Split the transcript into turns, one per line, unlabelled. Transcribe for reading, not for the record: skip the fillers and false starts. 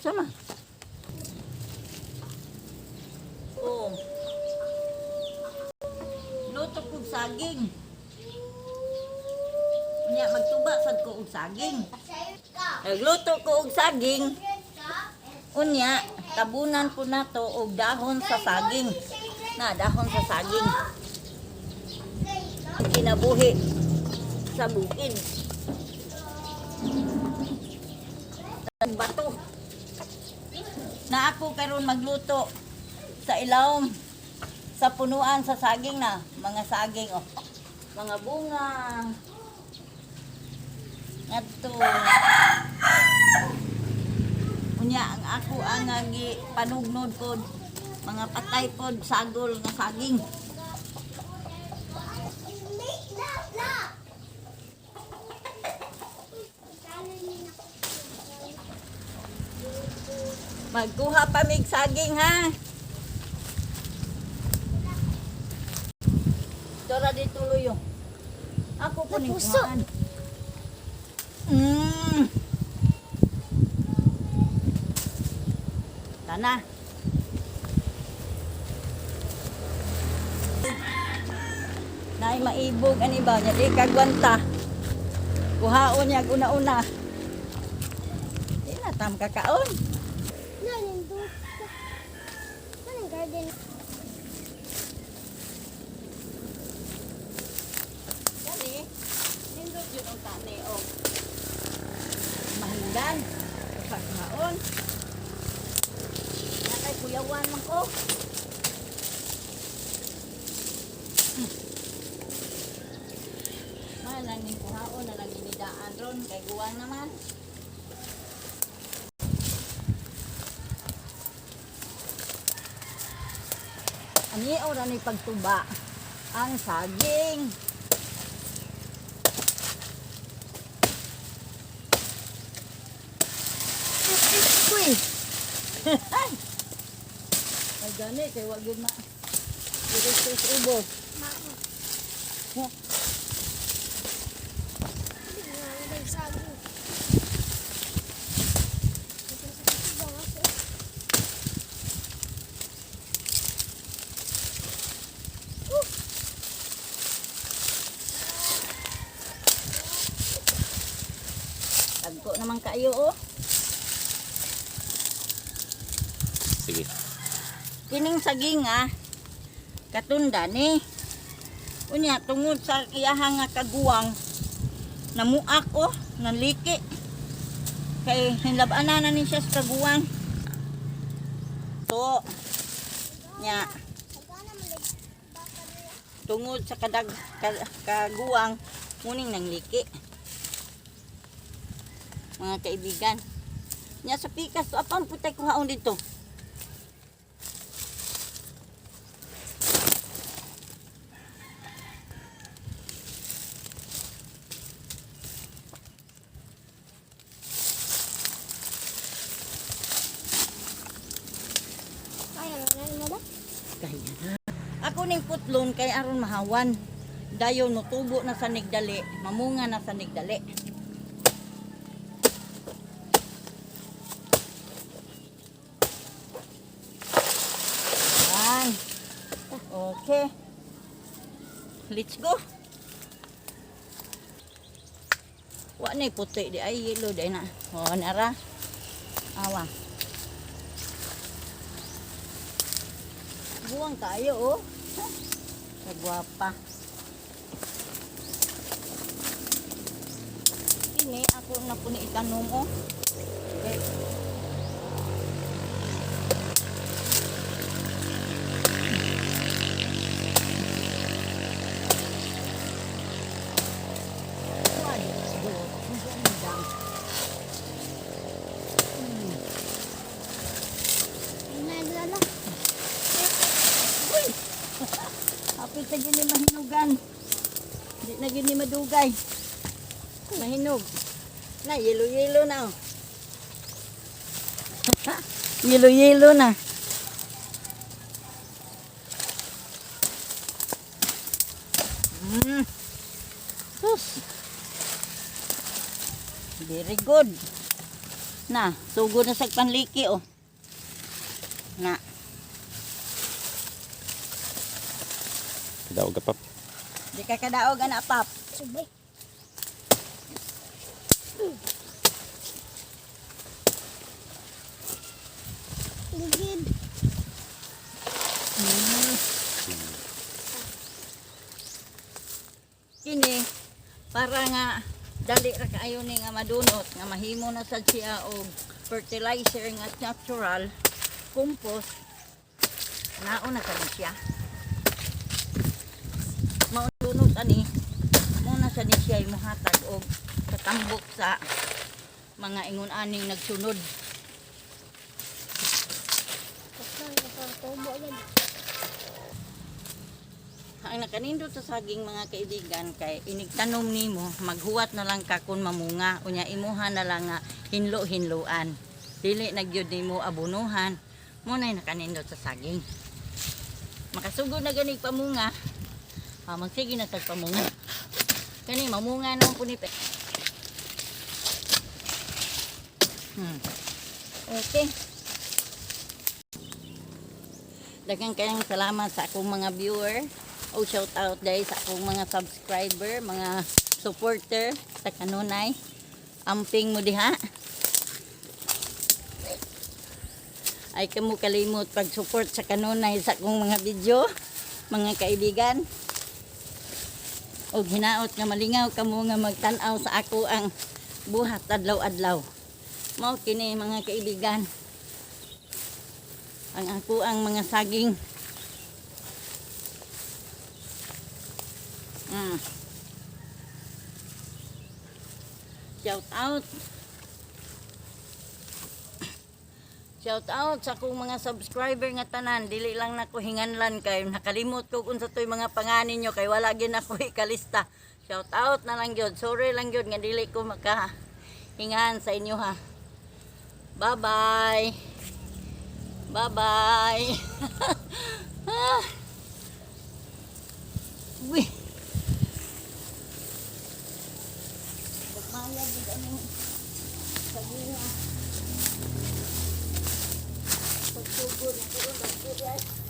Sama. Oh. Luto kog saging. Unya magtuba sad ko og saging. Nagluto ko og saging. Unya, tabunan ko nato og dahon sa saging. Na, dahon sa saging. Kinabuhi sa bukid. Bato. Na ako karon magluto sa ilawom sa punuan sa saging na mga saging, oh. Mga bunga. Ngadto. Unya ang ako ang gi panugnod pod mga patay pod sagol nga saging. Magkuha pa mig saging, ha. Dora di tuloy yung. Ako po ning
Napuso.
kuhaan. Tana. Nay maibog ani ba nya di kagwanta. Kuhaon niya una-una. Di na tam kakaon.
Garden.
Gani, nindot yun ang tani o mahinggan sa kaon. Nakay kuyawan man ko. Man lang ning kuhaon na lang ginidaan ron kay guwang naman. Ani ora ni pagtuba ang saging. Uy. Ay. Ay gani kay wa gyud ma. Diretso sa ubos. Tagko naman kayo, oh.
Sige.
Kining saging, ah. Katunda ni. Unya tungod sa iyaha nga kaguwang namuak, oh, nanliki. Kay hinlab-ana na ni siya sa kaguwang. To. Nya tungod sa kadag ka, kaguwang muning nangliki. Mga kaibigan. Nya sa pikas to apang putay kuhaon dito. Kaya na. Ako ning putlon kay aron mahawan. Dayon motubo na sa nigdali, mamunga na sa nigdali. Yan. Okay. Let's go. Wa na puti di ay yellow di na. Oh, nara. Awa. Buwang kayo, oh. Kagwapa. Kini, ako na po ni itanom, oh. Okay. Uy! Apil sa gini mahinugan. Di na gini madugay. Mahinog. Na, yelo-yelo na, oh. Yelo-yelo na. Sus. Very good. Na. Na, sugod na sa panliki oh. Na.
Daog ka pa.
Di ka kadaog ana, pap.
Subay. Ligid.
Kini para nga dali ra kaayo ni nga madunot nga mahimo na sad siya og fertilizer nga natural compost. Naon na kani siya. Maudunot ani mo na sad ni siya muhatag og katambok sa mga ingon aning nagsunod.
Kapang kapang tubo yan.
Ang nakanindot sa saging, mga kaibigan, kay inigtanom nimo, maghuwat na lang ka kung mamunga, unya imuha na lang nga hinlo-hinloan. Dili na gyud nimo abunuhan. Mo nay nakanindot sa saging. Makasugod na ganig pamunga. Ah, magsige na tag pamunga. Kani mamunga naman po ni pe. Okay. Daghang kayong salamat sa akong mga viewer. O shout out dahil sa akong mga subscriber, mga supporter sa kanunay. Amping mo diha. Ay kamo kalimot pag-support sa kanunay sa akong mga video, mga kaibigan. Og hinaot nga malingaw kamo nga magtan-aw sa ako ang buhat adlaw-adlaw. Mao kini, mga kaibigan, ang ako ang mga saging. Shout out. Shout out sa akong mga subscriber nga tanan. Dili lang nako hinganlan kay nakalimot ko kung sa to'y mga panganin nyo kay wala gyud ako ikalista. Shout out na lang gyud. Sorry lang gyud nga dili ko maka hingan sa inyo ha. Bye-bye. Bye-bye. Ah. Uy. Pagmaya, gid anong saginga. Pagsugod na karon, dagko.